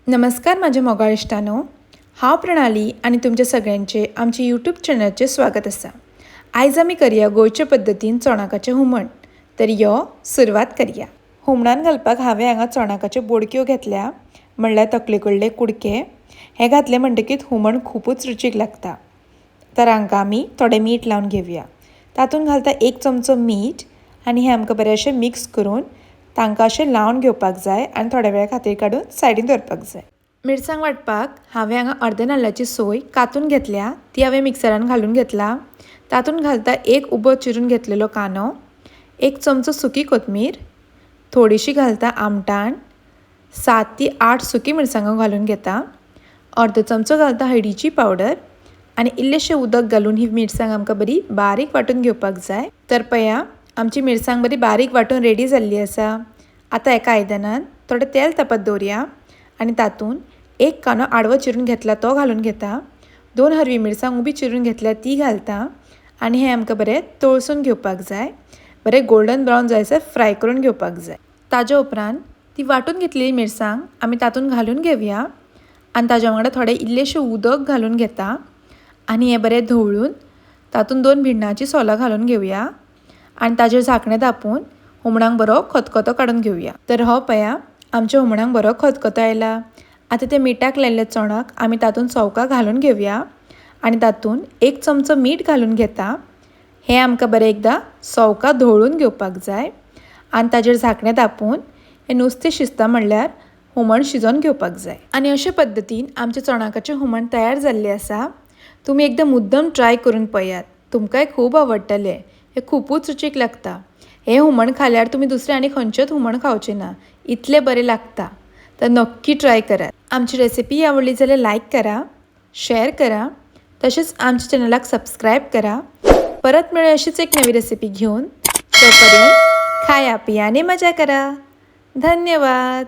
नमस्कार म्हाज्या मोगाळ इश्टांनो, हांव प्रणाली आनी तुमच्या सगळ्यांचे आमच्या यूट्यूब चॅनलाचेर स्वागत आसा. आयज आमी करया गोंयचे पद्दतीन चोणाकाचें हुमण. तर यो सुरवात करया. हुमणान घालपाक हांवें हांगा चोणाकाच्यो बोडक्यो घेतल्या, म्हणल्यार तकले कडले कुडके. हे घातले म्हणटकीत हुमण खुबूच रुचीक लागता. तर हांकां आमी थोडें मीठ लावन घेवया. तातूंत घालता 1 चमचो मीठ आनी हें आमकां बरें अशें मिक्स करून तांकां अशें लावन घेवपाक जाय आनी थोड्या वेळा खातीर काडून सायडीन दवरपाक जाय. मिरसांग वांटपाक हांवें हांगा अर्दे नाल्लाची सोय कातून घेतल्या, ती हांवें मिक्सरान घालून घेतला. तातूंत घालता 1 उबो चिरून घेतलेलो कांदो, 1 चमचो सुकी कोथमीर, थोडीशी घालता आमटाण, 7 ती 8 सुकी मिरसांगो घालून घेता, अर्दो चमचो घालता हळदीची पावडर आनी इल्लेशें उदक घालून ही मिरसांग आमकां बरी बारीक वांटून घेवपाक जाय. तर पया आमची मिरसांग बरी बारीक वांटून रेडी जाल्ली आसा. आतां एका आयदनान थोडें तेल तापत दवरया आनी तातूंत 1 कांदो आडवो चिरून घेतला तो घालून घेता, 2 हरवी मिरसांग उबी चिरून घेतल्या ती घालता आनी हें आमकां बरें तळसून घेवपाक जाय. बरें गोल्डन ब्रावन जायसर फ्राय करून घेवपाक जाय. ताज्या उपरांत ती वांटून घेतलेली मिरसांग आमी तातूंत घालून घेवया आनी ताज्या वांगडा थोडें इल्लेशें उदक घालून घेता आनी हें बरें धवळून तातूंत 2 भिंडाची सोलां घालून घेवया आनी ताजेर झाकणें धांपून हुमणाक बरो खतखतो काडून घेवया. तर हो पया आमच्या हुमणाक बरो खतखतो आयला. आतां ते मिठाक लायिल्ले चणक आमी तातूंत सवका घालून घेवया आनी तातूंत 1 चमचो मीठ घालून घेता. हें आमकां बरें एकदां सवका धवळून घेवपाक जाय आनी ताजेर झाकणें धांपून हें नुस्तें शिजता म्हणल्यार हुमण शिजोवन घेवपाक जाय. आनी अशे पद्दतीन आमचें चणाकाचें हुमण तयार जाल्लें आसा. तुमी एकदां मुद्दम ट्राय करून पळयात, तुमकांय खूब आवडटलें. हें खुबूच रुचीक लागता. हें हुमण खाल्यार तुमी दुसरें आनी खंयचेंच हुमण खावचें ना, इतलें बरें लागता. तर नक्की ट्राय करात. आमची रेसिपी आवडली जाल्यार लायक करा, शेअर करा, तशेंच आमच्या चॅनलाक सबस्क्रायब करा. परत मेळूया अशीच एक नवी रेसिपी घेवन. तोपर्यंत खाया पिया आनी मजा करा. धन्यवाद.